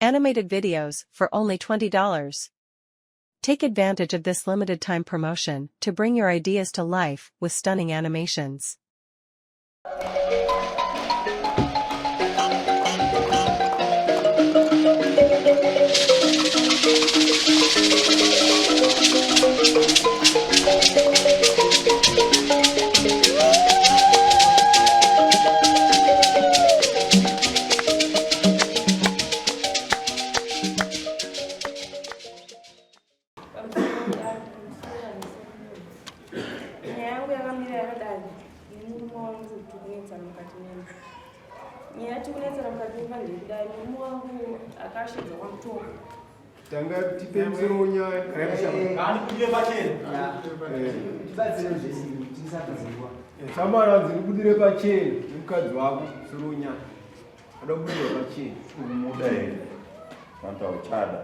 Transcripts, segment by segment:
Animated videos for only $20. Take advantage of this limited time promotion to bring your ideas to life with stunning animations. Nyaya yangu yakamira yakadai, ini murume wangu tikunetsana mukati memba. Nyaya tikunetsana mukati memba ndeyekudai, murume wangu akashedza kwamutoko. Tanga tipe musoro wenyaya. Samara dziri kubudire pachena nemukadzi wako musoro wenyaya. Ada kubudirwa pachena. Ukumuda here? Kana kuti hauchada.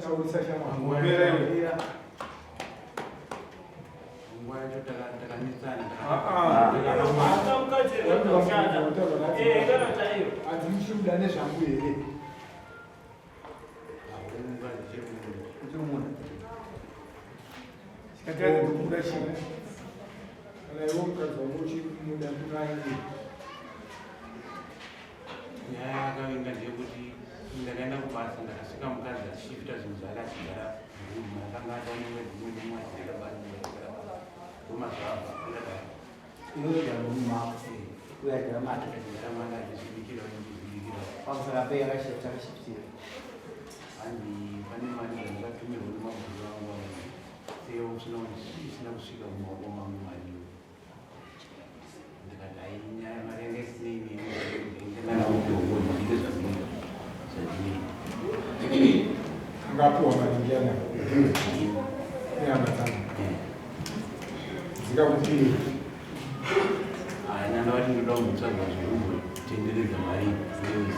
Taurisa shamwari. Pera iwe. Nguva yacho takanetsana. Hadzisi kuda nezvangu here? Chikatadza kubuda chii? Kana iwe mukadzi wako uchiri kumuda kunaye. Nyaya yakavinga ndeyekuti ndakaenda kubasa, ndakasvika mukadzi achishifta zvinhu zvake, achigara murumu. Akanga ataone mwedzi mumwe nemumwe achigara basa, achigara basa ndomazuva akadai. Iwe murume wako uye agara mata. Ndakanga achizvibikira, ndichizvibikira. Pamusana pei akashifta, akashiftira? Hanzi pane mari dzandakatumirwa nemabhuru angu aya, seiwo isina kusvika mumaoko mangu mariwo. Ndikati hai, nyaya mari yanga isinei neni, ndiite zvandinoita, zvandinoita. Angapiwa mari ndiani? Nehama dzangu. Dzikakupiri. Haina, ndavati ndoda kumbotsvaga zvekumbotenderedza mari.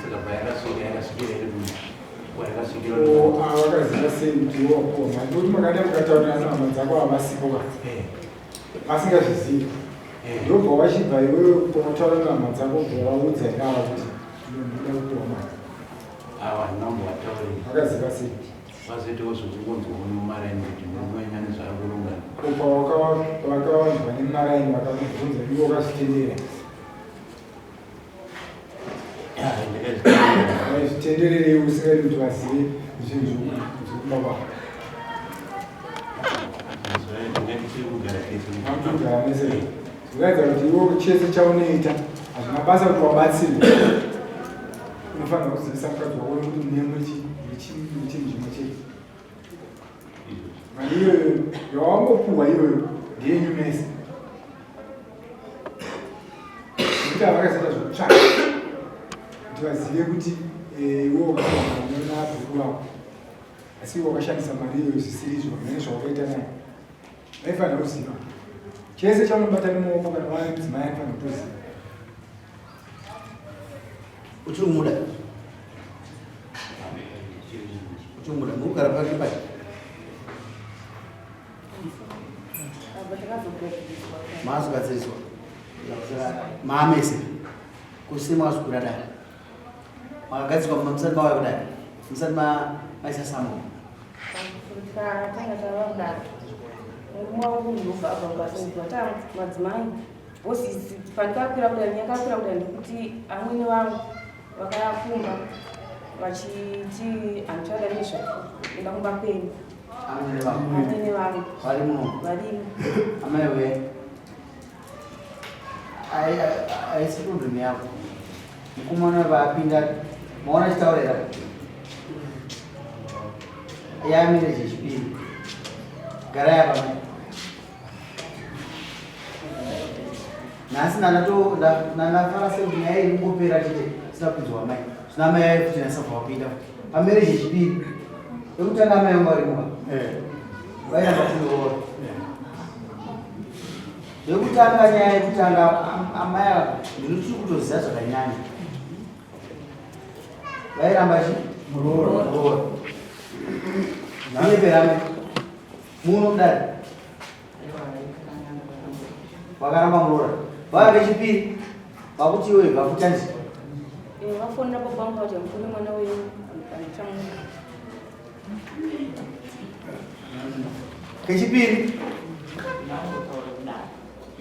Saka payakasvika, yakasvikira iri kwayakasvikira. Vakaziva sei kuti iwe wapiwa mari? Nokuti makada mukataurirana nehama dzako havasipo ka. Vasingazvizivi. Ndobva wachibva iwewe kunotaura nehama dzako, ubva waudza ivava kuti ndoda kupiwa mari. Awa, ndinambovataurira. Vakaziva sei? Vazoitawo zvokungonzwa mumaraini kuti murume wenyu ane zvaari kurongana. Upa vakawanzwa nemaraini vakakubvunza, iwe wakazvitendera? Ndakazvitaura. Waizvitendererei usingadi kuti vazive zvinhu zvekumba kwako? Ndingatiri kugara tese. Makugara mese. Zvinoratidza kuti iwe chese chaunoita hazvina basa kuti wabatsirwa, unofanira kuzivisa mukadzi wako nekuti mune chinhu chimwe chete. Mari iyoyo yawangopuhwa iyoyo ndeyenyu mese, nekuti havakazoita zvokutsvaka kuti vazive kuti iwe wakapuhwa mari nabhuru vako, asi iwe wakashandisa mari iyoyo zvisiri izvo mene zvawakaita nayo. Vaifanira kuziva chese chaunobata nemaoko. Kana vave mudzimai, anofanira kutoziva. Uchiri kumuda? Uchiri kumuda? Mukugara pake pai? Apa takazogadziriswa. Maazogadziriswa maamese kuse makazvikura dare, makagadzirwa musati mauya kudare, musati maisa samo? Tanga tava kudaro, murume wangu ndobva abva kubasa, kubva ta madzimai bosi. Pandikakwira kudai, nyakakwira kudai ndekuti amwene vangu vakakumba vachiti handichada nezvako, enda kumba kwenyu. Amwene vako? Amwene vangu. Vari muno? Varimo. Amai we, haisi problem yako. Mukomana vaapinda, maona chitaurira yamarriage yechipiri. Garai apa mai. Nhasi nandafara sekuti nyaya iri kungopera chete isina kupinzwa mai. Zvino amai ai futi nasabva wapinda pamarriage yechipiri. Yekutanga amai vangu varimo, vairamba kundiroora. Yekutanga, nyaya yekutanga, amai ava ndinotiri kutoziva zvakanyanya, vairamba chi muroora. Inyeperame muno kudari, vakaramba muroora. Vava vechipiri vakuti iwe bva futi, anzi Ndakafonera baba vangu vati amufone mwana wenyu andichamuka. Kechipiri.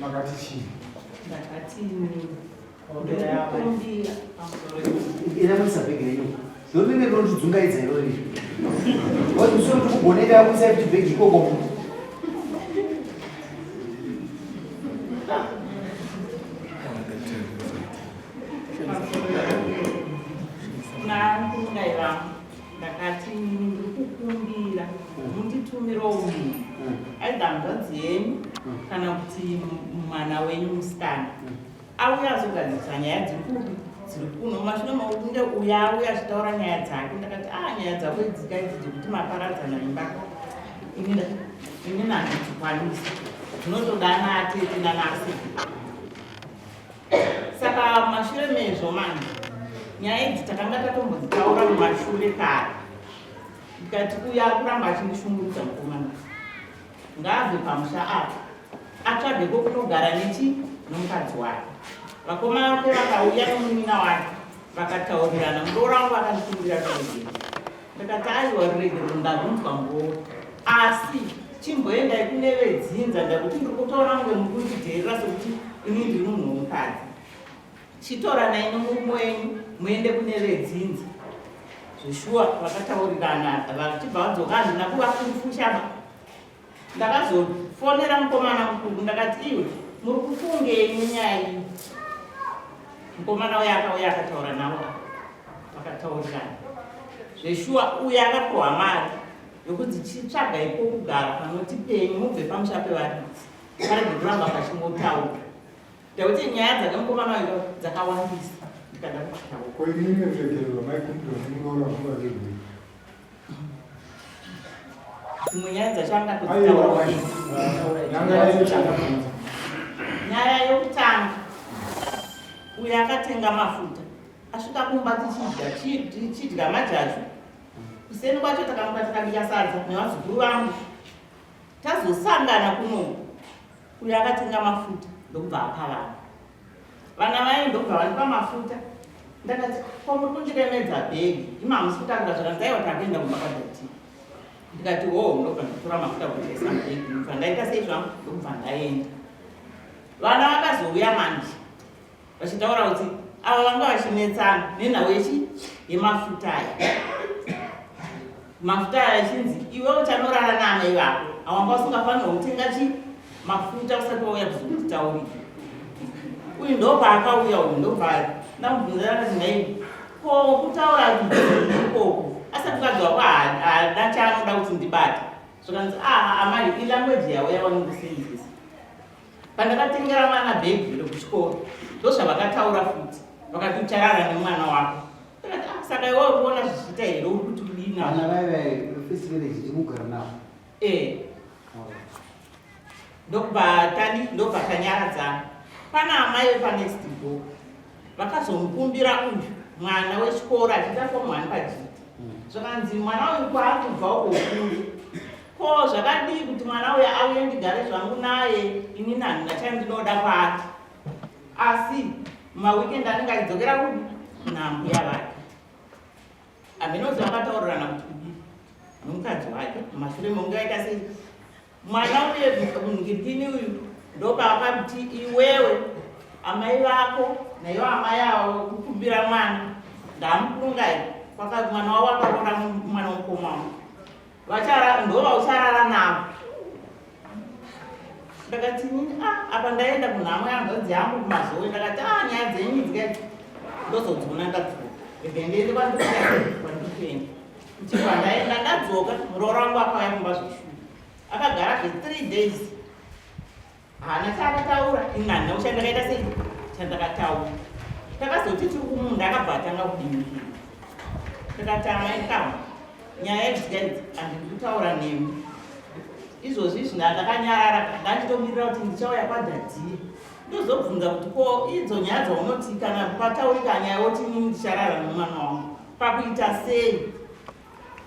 Makati chii? Ndakati ndikukumbira Ina muisa bhegi renyu. Zvorinenge rinotidzungaidza irori. Wati musoro tikugoneka kuisa kuti bhegi ikoko. Nankungai vangu ndakati ndiri kukumbira munditumirewo munhu either hanzvadzi yenyu kana kuti mwana wenyu musikana auya azogadzirisa nyaya dziri kupi dziri kuno mashure mekunge uya auya achitaura nyaya dzake ndakati a ah, nyaya dzako idzika idzi dzekuti maparadzana imba ini nandidzikwanisa dzinotodana atete nanasi saka mashure mezvo manje nyaya idzi takanga tatombodzitaura mumashure kare ndikati uya kuramba achindishungurudza mukomana ngaabve pamusha apa atsvage kwokunogara nechi nomukadzi wake vakoma vake vakauya nomunina wake vakataurirana muroora wangu akandikumbira ruregerero ndakati aiwa ruregerero ndarunzwa muroora asi chimboendai kune vedzinza ndakuti ndiri kutaura kunge muri kundidherera sokuti ini ndiri munhu womukadzi Chitoranai nomurume wenyu muende kune vedzinza. Zveshuwa vakataurirana vachibva vadzoka handina kuvafurufushaba. Ndakazofonera mukomana mukuru ndakati iwe muri kufungei nenyaya iyi? Mukomana uya akauya akataura navo apa vakataurirana. Zveshuwa uya akapiwa mari yokunzi chitsvagai pokugara panoti penyu mubve pamusha pevaridzi parege kuramba pachingotaura. Ndakuti nyaya dzake mukomana uyu dzakawandisa ndikada kutaura. Ko imimi ruregerero maikumbirwa nemuroora nguva rerwei? Dzimwe nyaya dzacho anga kudzitaura. Nyaya yokutanga uyo akatenga mafuta asvika kumba tichidya tichidya majachu kuseni kwacho takamuka tikabika sadza nevazukuru vangu tazosangana kuno Uyo akatenga mafuta ndokubva apa vana. Vana vaye ndokubva vandipa mafuta. Ndakati ko muri kundiremedza bhegi imi hamusi kutakura zvakanzi aiwa takuenda kumba kwadaddy. Ndikati hoo ndokubva ndatora mafuta kuisa mubhegi ndokubva ndaita sei zvangu ndokubva ndaenda. Vana vakazouya manje vachitaura kuti ava vanga vachinetsana nenhau yechi yemafuta aya mafuta aya achinzi iwe uchanorara naamai vako awanga usingafanirwa kutenga chi mafuta usati wauya kuzokutitaurira uyu ndopaakauya uyu ndobva ndamubvunza akati nhai ko kutaura ikoko asati mukadzi wako haana chaanoda kuti ndibate zvakanzi aha amai ilanguage yavo yavanongosenzesa Pandakatengera mwana bhegi rekuchikoro ndozvavakataura futi vakati ucharara nemwana wako. Ndakati ah, saka iwe uri kuona zvichiita here uri kuti udii nazvo? Vana vai vai first village ndinogara navo. Eh. Ndokubva tadi ndobva tanyaradzana. Pana amai vepanext door vakazomukumbira uyu mwana wechikoro achiita form one pajiti. Zvakanzi mwana uyu kwaakubva uko kure Ko zvakadii kuti mwana uya auye ndigare zvangu naye inini handina chandinoda kwaari asi maweekend anenge achidzokera kupi nambuya vake hamenozi vakataurirana kuti kudii nomukadzi wake mumashure mekunge aita sei mwana uye ngirikini uyu ndopaakamuti iwewe amai vako naivo amai avo kukumbira mwana ndamukungai mwana wavo akaroora mwana womukoma wangu Vachara ndovaucharara navo. Ndakati inini ah apa ndaenda kunhamo yanzvadzi yangu kumazowe ndakati ah nyaya dzenyu idzi ndozodziona ndadzoka. Rega ndiende kwandikuenda. Ndichibva ndaenda ndadzoka muroora wangu akauya kumba zveshuwa. Akagara zve 3 days. Haana chaakataura ini handina chandakaita sei chandakataura. Takazoti tiri kumunda akabva atanga kudimikira. Tikati amai kama nyaya yedya idzi handidi kutaura nemi. Izvozvi izvi ndakanyarara ndanditomirira kuti ndichauya kwadhadhiya ndozobvunza kuti ko idzo nyaya dzaunoti kana pataurika nyaya woti inini ndicharara nemwana wangu pakuita sei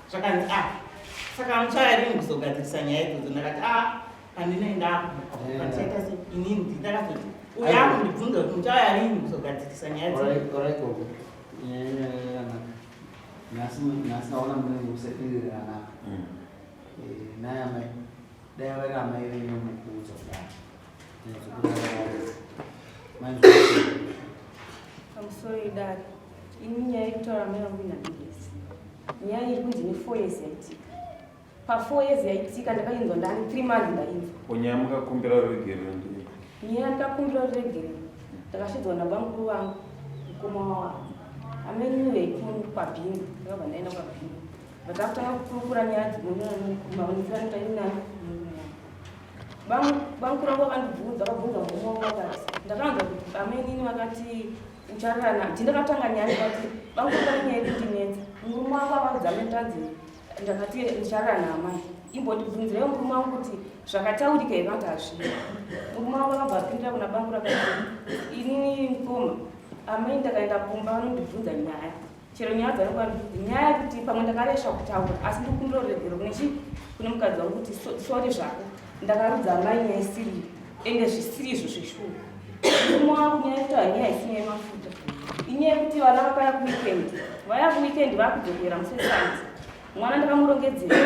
zvakanzi ah saka muchauya rini kuzogadzirisa nyaya idzodzo ndakati ah pandinoenda apo pandichaita se inini ndakazoti uyo akundibvunza kuti muchauya rini kuzogadzirisa nyaya nyaya Nhasi nhasi naona mune musekerere rakanaka. Eh, naye amai dai vari amai venyu mukuudza kudai. Pamusoro idare ini nyaya yekutaura amai vangu inabhilesi nyaya iri kunzi ne four years yaitika pa four years yaitika ndakainzwa ndani three months ndainzwa. Nyaya mukakumbira ruregerero ndii? Nyaya ndikakumbira ruregerero ndakasvidzwa nabamukuru vangu mukoma wavo ameni veikunu kwabhingu ndakabva ndaenda kwabhingu vatakutanga kukurukura nyaya dzinomaonekera ntainani Bamukuru vangu vakandibvunza vakabvunza murume wangu vakati ndakaanza kuti amainini vakati ucharara nani ndakatanga nyaya ndikati bamukuru pane nyaya ikundinetsa murume wangu akaudza amai ndanzi ndakati ndicharara naamai imbondibvunzirewo murume wangu kuti zvakataurika here vanti hazvina murume wangu akabva apindira kuna bamukuru akati inini mukoma amai ndakaenda kumba vanondibvunza nyaya chero nyaya dzangu andibvunzi nyaya yekuti pamwe ndakaresva kutaura asi ndikukumbira ruregero kune chii kune mukadzi wangu kuti sori zvako ndakarudza amai nyaya isiriyo ende zvisiri izvo zveshuwa murume wangu nyaya yekutaura nyaya isina yemafuta inyaya yekuti vana vakaya kuweekend vaya kuweekend vakudzokera musi wesanzi mwana ndakamurongedzera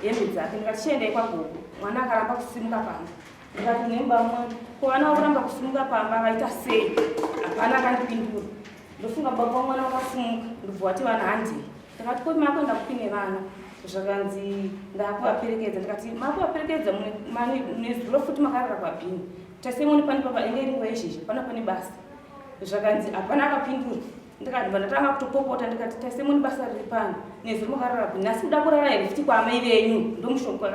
hembe dzake ndikati chiendai kwagogo mwana akaramba kusimuka pamba ndikati nemba mwana ko vana vakuramba kusimuka pamba vaita sei hapana akandipindura Ndofunga baba mwana wakasimuka ndobva wati vana handei. Ndakati ko makuenda kupi nevana? Zvakanzi ndakuvaperekedza ndikati makuvaperekedza mune zuro futi makarara kwabhini. Tasemoni pane papa inge iri nguva yezhizha pana pane basa. Zvakanzi hapana akapindura. Ndikati ndatanga kutopopota ndikati tasemoni basa riri pano nezuro makarara bhini asi muda kurara here futi kwaamai venyu ndomushoko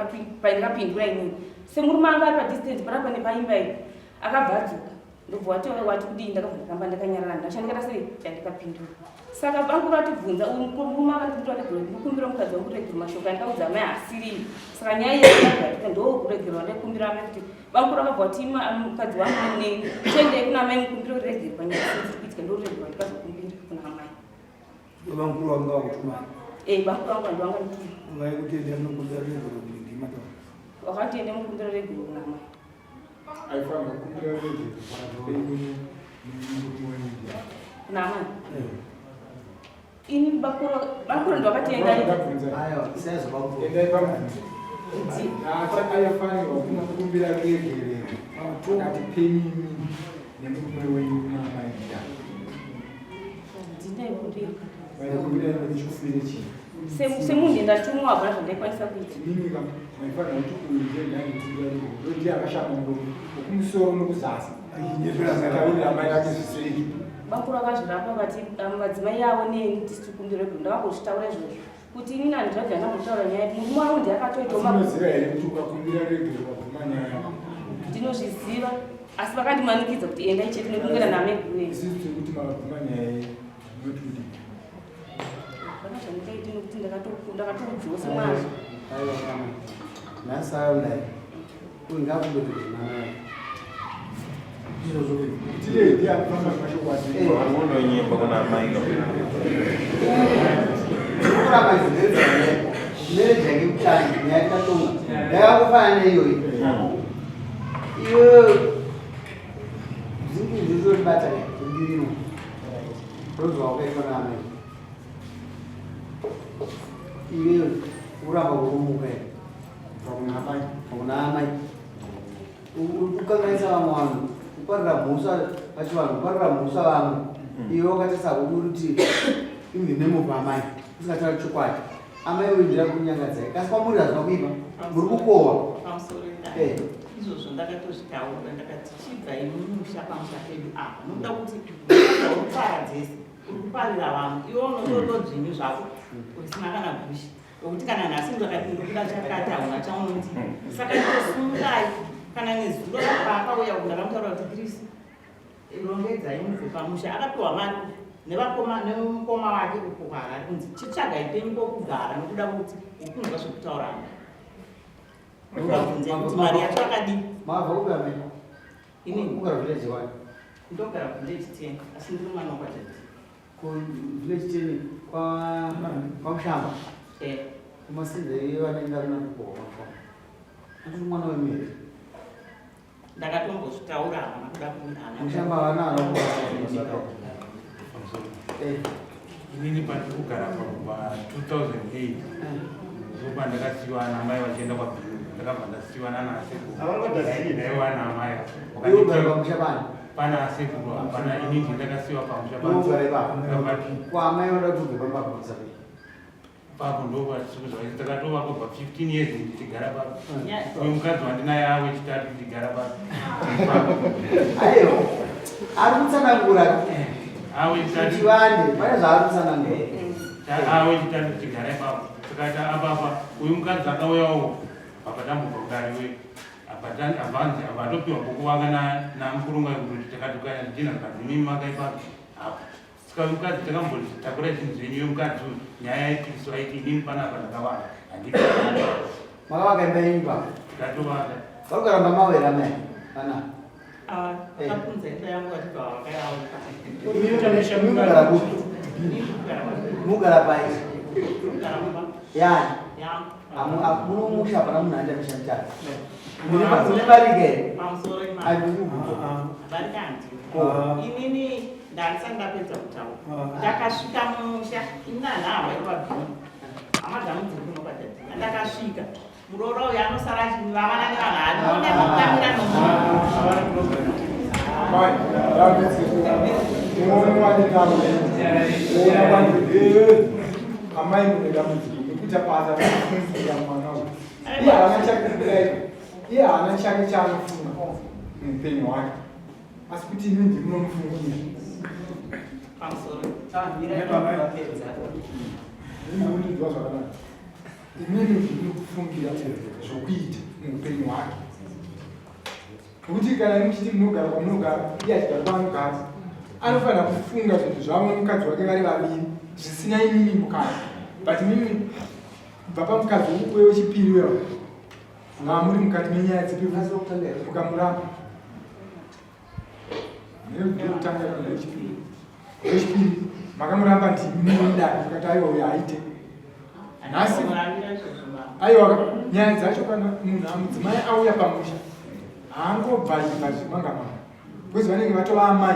paindakapindura inini. Semurume anga ari padistance panapa nepaimba iyi akabva adzoka ndobva wati wati kudii ndakabva ndaramba ndakanyarara ndachandikata sei chandikapindura saka bangu ratibvunza murume akandikuti waregero ndikumbira mukadzi wangu kuregero mashoko andikaudza amai asiriyo saka nyaya iyoyaaika ndokuregerwa ndaikumbira amai kuti bangu rakabva wati mukadzi wangu neni tiendei kuna amai mukumbira kuregerwa nyaya dziri kuitika ndokuregerwa ndikazokumbira kuna amai Bamukuru vanga vakutuma. Eh, bamukuru vangu vandu vanga ndituma. Vaikuti enda mukumbira regero ndima to. Wakati enda mukumbira regero kuna amai. Aifanira kukumbira regero pakati penyu nemurume wenyu ndiani? Kuna amai. Eh. Ini bakuru bakuru ndo vakati enda. Ayo, sezvo bamukuru. Endai pamubvunzo. Asi aifanirwa kukumbira regerero pakati penyu imimi nemurume wenyu naamai ndiani? Ndinaikumbira. Vaikumbira nechikumbire chii? Semunhu ndatumwa hapana zvandaikwanisa kuita. Inini ka maifanira kuti uyu ndiye ndaikumbira regerero ndiye akashama muromo wekumusoro nokuzasi. Achinyepera amai vake zvisiri izvo. Bakuru akazviramba akati madzimai avo neni tisu tikumbira regerero ndakangozvitaura izvozvo kuti inini handiravi handambotaura nyaya murume wangu ndiye akatoitawo Unoziva here kuti ukakumbira regerero wabvuma nyaya? Ndinozviziva asi vakandimanikidza kuti endai chete nekungana nameguru Isusu tiri kuti makabvuma nyaya iyi munoti kudii? Hapana zvandingaite nekuti ndakatoudziwa semwana. Aiwa kana. Nhasi ayo ndai. Uyu ngakumboti mwana yake. Izvozvo uyu. Tire ndiye anofamba nemashoko asiri. Eh. Unonyemba kuna amai Kuramba izvezvo marriage yake kutanga nyaya yakatonga yakangofanana neiyoyi. Iwewe zingi ndizoribata ne ndirimo. Ndozwa wakaitwa naamai. Iwewe uramba kurumuka here? Kubva kuna amai. Kuna amai. Uri kukanganisa vamwe vanhu, kuparira mhosva pachivanhu, kuparira mhosva vamwe. Iwe wakatarisa kuti in the name of amai, usingatauri chokwadi. Amai uyu ndira kunyangadzai. Kasi kwamuri hazvina kuipa. Muri kukohwa. Pamusoro idai. Eh. Izvozvo ndakatozvitaura ndakati chibvai mumusha pamusha pedu apa nokuda kuti uri kupara dzese uri kuparira vamwe iwe unototo dzvinyu zvako usina kana gushi wekuti kana nhasi ndakati ndokuda chakati hauna chaunoti saka ndosumukai kana nezuro paakauya uku ndakamutaura kuti Chris rongedzai mubve pamusha akapiwa mari nevakoma nemukoma wake uko kwaHarare kunzi chitsvagai penyu pokugara nokuda kwekuti ukunzwa zvekutaura ndobvunzei kuti mari yacho akadii Mabva kupi amai? Ini? Kugara village wani. ndogara village 10 asi ndiri mwana wekwaJati Ku village 10 kwa kwaMushamba. Eh. Kumasinze vanenge vari nakukohwa kwaMushamba. Andiri mwana wemiri. Ndakatombozvitaura havana kuda kunhana. Mushamba vana vana. Eh. Inini pandiri kugara pa 2008 ndipo pandakasiyiwa namai vachienda kwabhiru, ndakabva ndasiyiwa nana asekuru ndaiwa namai. Pana asekuru hapana, inini ndakasiyiwa pamusha kwaamai vanoda kuti ubve pamba pamusha papo. Ndopatikuzvaiti takatova kubva 15 years ndichigara papo. Uyu mukadzi wandinaye awe chitatu ndichigara papo. Aiwa, ari kutsanangura. Awe chitatu. Chivande pane zvaari kutsanangura. Awe chitatu tichigara ipapo. Saka apapa uyu mukadzi akauyawo apa tambobva kudariwe abvanzi abva atopiwa pokuvaka namukurunga kuti takatukanya zvidhina zvikanzi mimi makaipapo apo. Saka uyu mukadzi takamboti takura zvinhu zvenyu. Uyu mukadzi uyu nyaya yaipikiswa aiti inini panapa ndakavaka handii. Makavaka imba yenyu papo? Tikatovaka. Vari kugara mumba mai pana? Vakapunza imba yangu vachibva vakayauka. Mugara kupi? Mugara pai? Kugara mumba. Yani? Yangu. Muno musha hapana munhu anoita misha mitatu. Mune barika here? Pamusoro. Andikubvunza. Barika handina inini, ndandisati ndapedza kutaura. Ndakasvika mumusha inanhahwa irwabhini, hama dzangu dziri kuno kwadadhina. Ndakasvika muroora uyu anosara achivavana nevanhu, anoona kutamira nomunhu. Mai, dambudziko muono wandinaro, kuona kwandi, amai mune dambudziko nekuita basa rekufungira mwana uyu. Iye haana chake, iye haana chake chaanofunga muupenyu hwake, asi kuti imi ndimunomufungira. Pamusoro. Imi zvakanaka, imimi ndinokufungira zvokuita muupenyu hwake, nekuti kana muchiti munogara kwamunogara, iye achigara kwaanogara, anofanira kufunga zvinhu zvavo nemukadzi wake vari vaviri zvisina imimi mukati. But imimi kubva pamukadzi uye wechipiri wewa mamuri mukati menyaya dzipi, mukamuramba nekutanga kana wechipiri, wechipiri makamuramba, ndimi munodai mukati aiwa uyo aite nhasi. Aiwa, nyaya dzacho kana munhu mudzimai auya pamusha haangobva ibva zvimangamanga, because vanenge vatova amai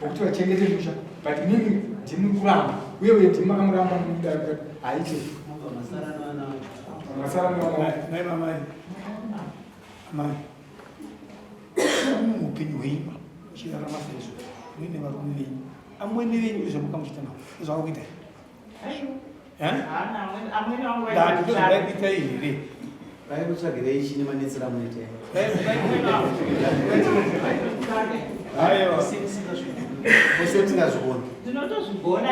vokuti vachengete musha. But mimi ndimi kuramba uye uye ndimi makamuramba, munodai mukati haite masara nevana. Mai, mamai, amai, muupenyu hwenyu uchirarama saizvo muine varume venyu, amwene venyu, zvamukamuchita navo zvavakuitai? Amwene vangu. Ndati ndozvavaikuitai here? Vaikutsvagirei chine manetsera munoita? Aiwa. Ose musingazvigoni. Ndinotozvigona.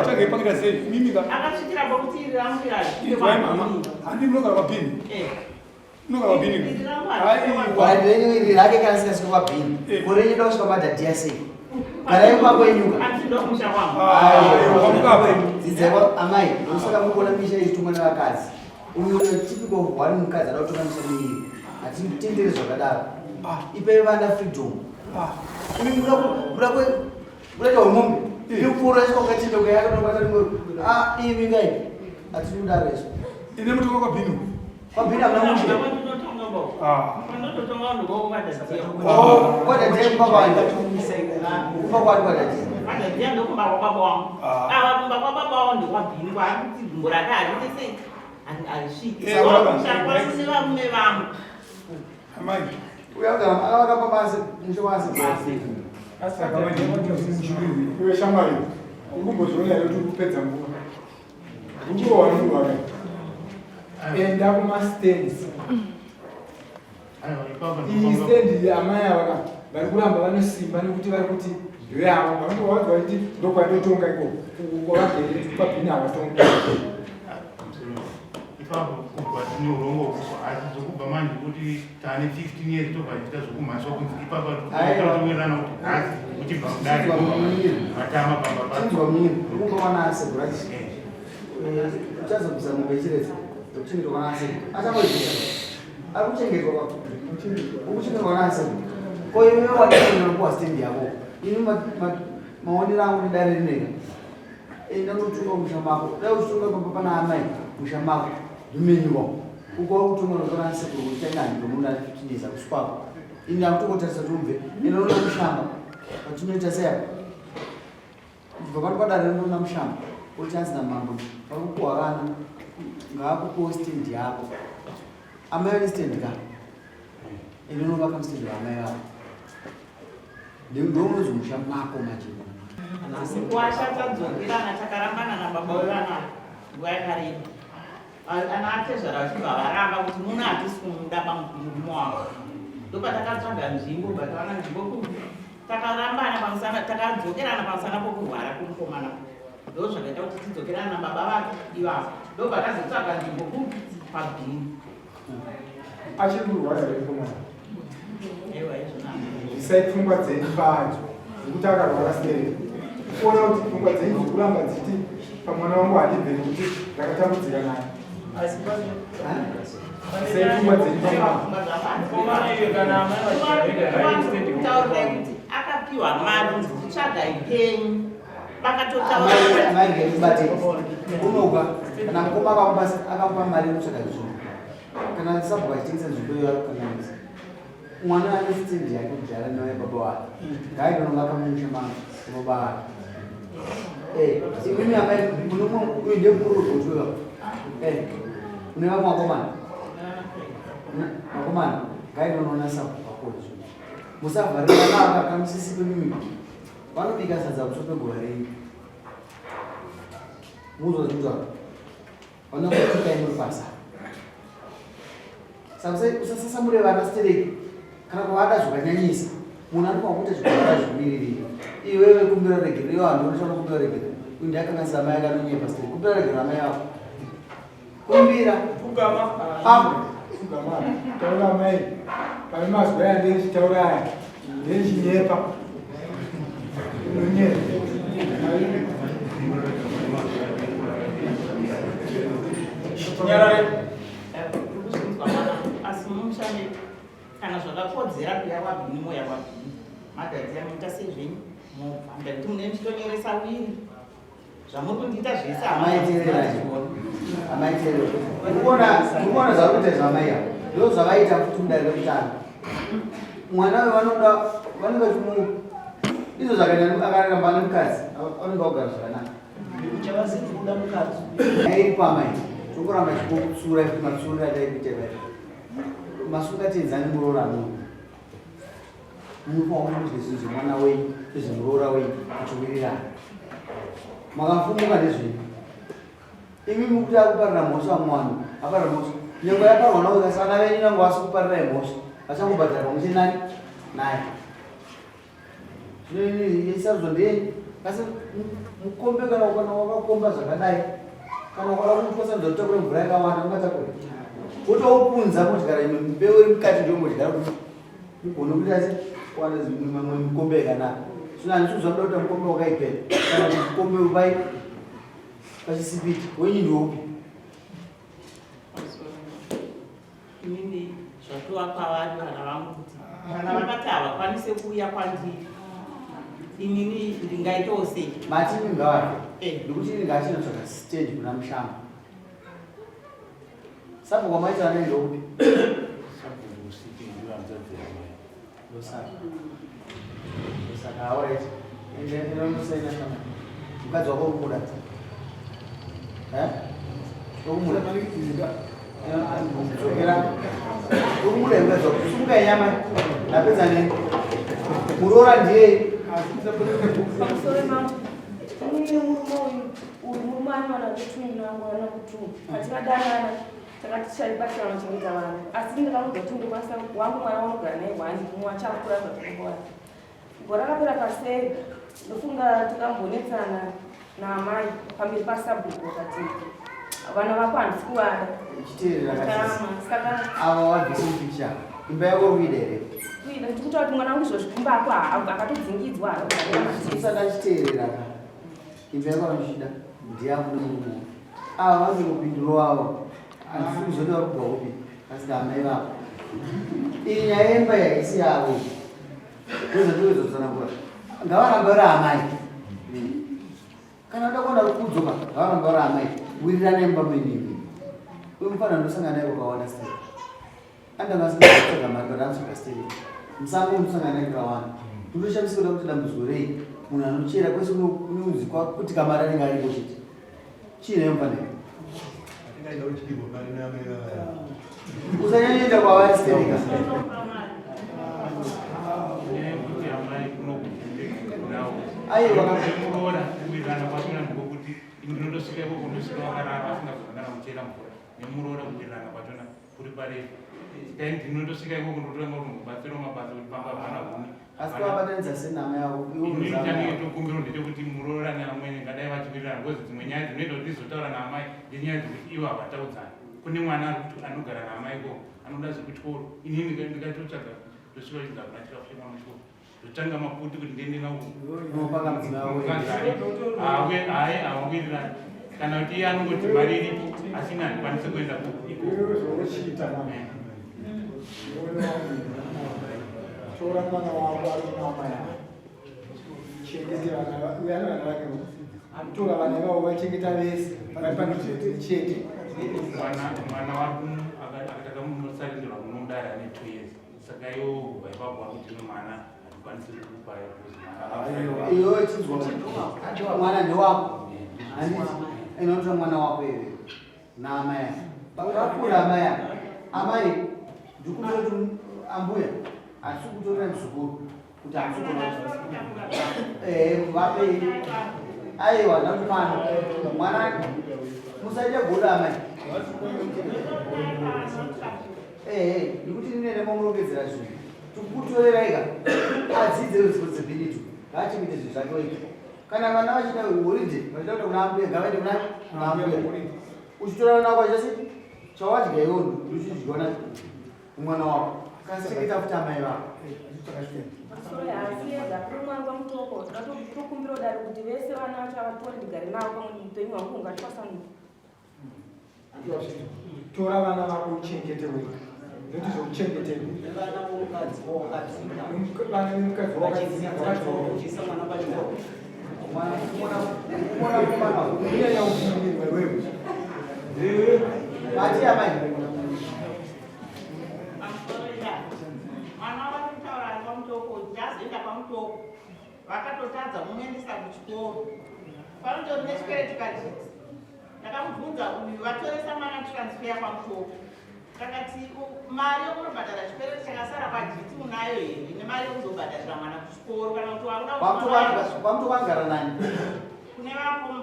Tsvagei pakuita sei mimi ka? Akasvikira pokuti iri rangu. Inzwai mama, handi munogara kwabhini, munogara kwabhini. Aiwa. Renyu iri rake kana singasvika kwabhini, ko renyu da kusvika madhadhiya sei? Garai kumba kwenyuka. Asi ndomusha wangu. Aiwa. Dzidzai amai, ndosaka mukuona misha ichitungwa nevakadzi. Uyu typical of one mukadzi ada kutonga misha miviri. Hatitenderi zvakadaro. Ipei vana freedom. Uyu muda kuita umombe ikupfuura iswa ukachindoka yakanobata rimwe. Imi ngai, hatidi kudaro izvo. Ine mutongo kwabhini. Kwabhini hamuna mushe. Panototonga ndokokwadadhiya. Kwadadhiya kumba kwani? Kumba kwani kwadadhiya? Kwadadhiya ndokumba kwababa wangu. Ava kumba kwababa wangu ndokwabhini, kwakuti gumbo rake harite sei, harisviki. Kwasi nevarume vangu. Amai. Uya akavaka pabasa mushe wase. Saka iwe shamwari, uri kumbozviona here kuti uri kupedza nguva? Ukurohwa nokurohwa. Enda kumastands. Iyi stand amai ava vari kuramba vanosimba nekuti vari kuti ndoyavo. Vanongovanzwa vachiti ndokwandotonga ikoko, kwavagere kwabhini havatongi. Ipapo kubva tine urongwa huko, asi zvokubva manje kuti taane 15 years tobva tiita zvokumhaswa kunzi ipapa towirirana kuti nhasi uchibva kudare matama pamba. Chinzwa munyini, uri kumba kwana asekuru achi uchazobvisa mombe chireza yekuchengetwa kwana asekuru. Achangoibvisa, ari kuchengetwa kwako, ukuchengetwa kwana asekuru. Ko iwe watiunopuwa stand yako? Ini maonero angu nedare rineka, enda unotunga musha mako. Dai uchitunga pamba pana amai, musha mako ndimenyuwa uko uri kutunga nokwana asekuru kuchanyani ndomuda 15 years akuswako. Ini akutongotarisa tumve enda unoda kushamba patinoita sei apa. Kubva pano padare rinoona mushamba oti anzi namambo vari kupuwa vana ngaakupiwo stand yako. Amai vane stand ka? Ende unovaka mustand vaamai vako. Ndounonzi musha mako manje. Kuwasha tadzokerana takarambana nababa wevana nguva yakareba. Ana atezvara vachibva varamba kuti muno hatisi kumuda pamurume wako. Ndopatakatsvaga nzvimbo batawana nzvimbo kupi takarambana pamusana takadzokerana pamusana pokurwara kwomukomana ndozvakaita kuti tidzokerana nababa vake ivavo ndobva tazotsvaga nzvimbo kupi pabhini. Achiri kurwara here mukomana? Isai pfungwa dzenyu padzo dzekuti akarwara sei. Kuona kuti pfungwa dzenyu dzikuramba dzichiti pamwana wangu handibve nekuti ndakatambudzika naye. Isai pfungwa dzenyu pamwana. Kuti akapiwa mari kunzi penyu vakatotaura kana mukoma akamupa mari yekutsvaga nzvimbo kana sabhuku achitengesa nzvimbo iyo arikukanganisa mwana ane stendi yake kudhara naye baba wake ngaaitonovaka mumusha mangu baba wake eh, imimi amai munomwe uyu ndiye mukuru wegotwewa eh, une vamwe vakomana vakomana ngaaitonoona sabhuku akozo musavharira vana vakamusisi pemimi vanobika sadza pamusoro pegova renyu muzwa zvinotaura vanokutukai muri pasa saka usasasamure vana stereki kana kuvada zvakanyanyisa munhu anofanira kuita zvikuda zvimiririra iwewe kumbira regero iwe hanhu unofanira kumbira regero uyu ndiakanganisa amai akanonyepa stereki kumbira regero amai ako kumbira pfugama ah. pfugama taura amai pane mazwi aya ndechitaura aya ndechinyepa unonyepa Nyarare. Asi mumusha medu kana zvakakodzera kuya kwabhini moya kwabhini magadzira moita sezvenyu mobva ndakuti mune muchitonyoresa wiri zvamuri kundiita zvese amai teerera urikuona zvauri kuita zvamai ava ndo zvavaita futi mudare rekutanga mwana uyu vanoda vanenge vachimu izvo zvakaita akaramba nemukadzi vanenge vagara zvakanaka iripo amai tongoramba chikokutsura futi matsurira ataikuita vai masungatenzani muroora munhu Munofanira kudya zvinhu zvemwana wenyu nezvemuroora wenyu muchiwirirana. Makafumuka nezvenyu. Imi mukuti akuparira mhosva mwana aparira mhosva. Nyange yaparwa nawo kasi vana venyu nyange vasi kuparirai mhosva vachangobhadhara pamwe chete nani naye. Zvino isarudzo ndeyenyu asi mukombe kana kana wakakomba zvakadai kana ukada kutwasanudza kutakura mvura yakawanda ungatakura wotoupunza modyara imwe mbeu iri mukati ndiyo modyara kuti Mugone kuita se kuwana zimwe mamwe mikombe yakanaka. Zvino handisi kuziva kuda kuita mukombe wakaipera kana kuti mukombe wepai pachisipiti wenyu ndeupi? Inini zvatova kwavari vana vangu kuti kana vakati havakwanise kuuya kwandiri inini ndingaitawo sei? Mati ini ngavake eh. ndikuti ini ngachinotsvaga stage kuna mushamba Sabhuku wamaita vana ndoupi? Sabhuku usiti ndiyo hanzvadzi yamai. Ndosaka. Ndosaka alright. Ende ende kana. Mukadzi wako ukumuda. Eh? Ukumuda. Dzokera. Ukumuda mukadzi wako. Sumuka nyama. Ndapedza ne. Muroora ndiye. Pamusoro mambo. Mune murume uyu. Uyu murume anowana kuti nangu ana kutu patikadanana takati tichaibatsira vanochengeta vana asi ndakamuudza kuti ndokwanisa wangu mwana wanogara naye one mumwe achakura zvatinogona gore rakapera paseri ndofunga takambonetsana naamai pamberi pasabhuku vakati vana vako handisi kuvada chiteerera ava wabvisa mupicha imba yako uri kuida here kuida ndikutaura kuti mwana wangu izvozvi kumba ako akatodzingidzwa usada chiteerera ka Imba yako vanochida ndiyako nemurume wako. Ava vanongopindura wavo. Handisi kuzoti vari kubva kupi asi amai vako. Iyi nyaya yemba iyi haisi yavo. Ndozvandinozotsanangura. Ngavarambe vari amai. Kana uda kuona kudzoka ngavarambe vari amai. Wiriranai mumba menyu imi. Uyu mufana ndosangana naye kwakawanda sei. Andanga asina kutsvaga mari but anotsvaga stereki. Musango unosangana naye kakawanda. Ndinoshamisika kuda kuti dambudziko rei. Munhu anochera kwese kunonzi kuti kamari anenge ariko chete. Chii nayo mfanira? Usanyanyoenda kwavari stereka. Aiwa kuroora kuwirirana kwachona ndikokuti ndinotosvika ikoko ndosvika vakarara vasingazokana kuchera mvura nemuroora kuwirirana kwachona kuri parefu dai ndinotosvika ikoko ndototanga kubatsirawo mabasa kuti pamba hapana huni asi tovabatanidza senhama yavo inini tokumbiro ndechekuti muroora neamwene ngadai vachiwirirana because dzimwe nyaya dzinoita kuti ndizotaura naamai ndenyaya dzekuti ivo havataudzani kune mwana anogara naamai ikoko anoda zvekuchikoro inini ndikatotsvaga ndosvika chinzi hakuna chikafu chemwana chikoro ndotanga maputi kuti ndiende nawohayi hawawirirani kana kuti iye anongoti mari iripo asi ini handikwanisi kuenda ikozochiita tora mwana wako ari mama yako chengete vana uyana vana vake tora vana ivavo vachengeta vese vari pamwe chete mwana wako akatakamusarindirwa kunomudari ane 2 years saka iwo kubva ipapo wakuti mwana hatikwanisi kukupa iwe chinzwa mwana ndewako handiti inotora mwana wako iwe naamai vakura amai ava amai ndikutoti ambuya hatisi kutorera muzukuru kuti hatisi eh, vapei aiwa ndakuti mwana mwana musaite godo amai Ehe, ndikuti nine nemamurongedzera zvinhu. Tikukutorerai ka. Adzidze responsibility. Ngaachengete zvinhu zvake wega. Kana vana vachida holiday, vachida kuenda kuna ambuya, ngavaende kuna kuna ambuya. Uchitora vana vako vachida sei? Chawadya iwe ndochidyiwa na mwana wako. Kasi chengeta futi amai vako. Sorry, asi ega kumwana kwamutoko tokumbira dare kuti vese vana vacho avatore ndigare navo pamwe upenyu hwangu ungatwasanuka. Tora vana vako uchengete wega nekuti zvekuchengeteka vana vomukadzi wawakadzinga vana vemukadzi wawakadzinga mwana pachikoro kunyanya kufundirwa iwewe mati amai mwana wavari kutaura kwamutoko jazoenda kwamutoko vakatotadza kumuendesa kuchikoro panotori nechikwereti kajiti Ndakamubvunza uyu vatoresa mwana transfer kwaMutoko. Takati mari yokunobhadhara chikwereti chakasara kwaJiti unayo here nemari yokuzobhadharira mwana kuchikoro kana kuti wakuda kwaMutoko anogara nani? Kune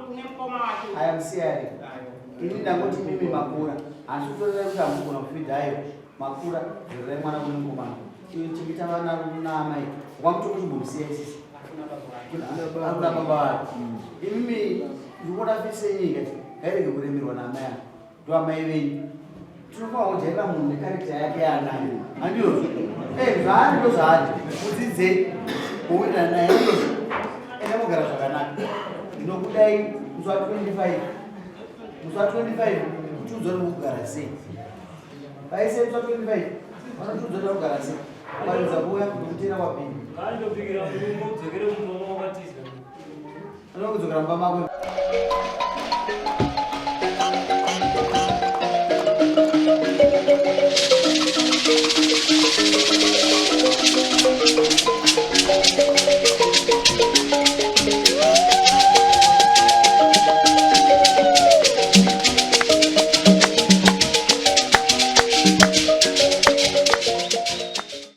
kune mukoma wake. Aya musiyani. Ini ndangoti mimi makura. Asi kutorera kuti hamugona kufidha ayo. Makura zorerai mwana kune mukomana. Iyo chengeta vana naamai. KwaMutoko chimbomusiya isisi. Hakuna baba vake. Imimi ndikuona fisi yenyika ngairege kuremerwa naamai ava. Ndo amai venyu. Tinofanira kujaira munhu nekarekta yake yaanayo. Handiyozvo? Eh, zvaari ndo zvaari. Mudzidzei. Kuwirirana naye handiyozvo? Enda mogara zvakanaka. Ndinokudai musi wa 25. Musi wa 25 kutiudza kuti mukugara sei. Vaise musi wa 25 vanotiudza kuti vakugara sei. Ukaridza kuuya ndokutera kwapinda. Ngaandobikira murume udzokere mumba mawakatiza. Anoda kudzokera mumba mako.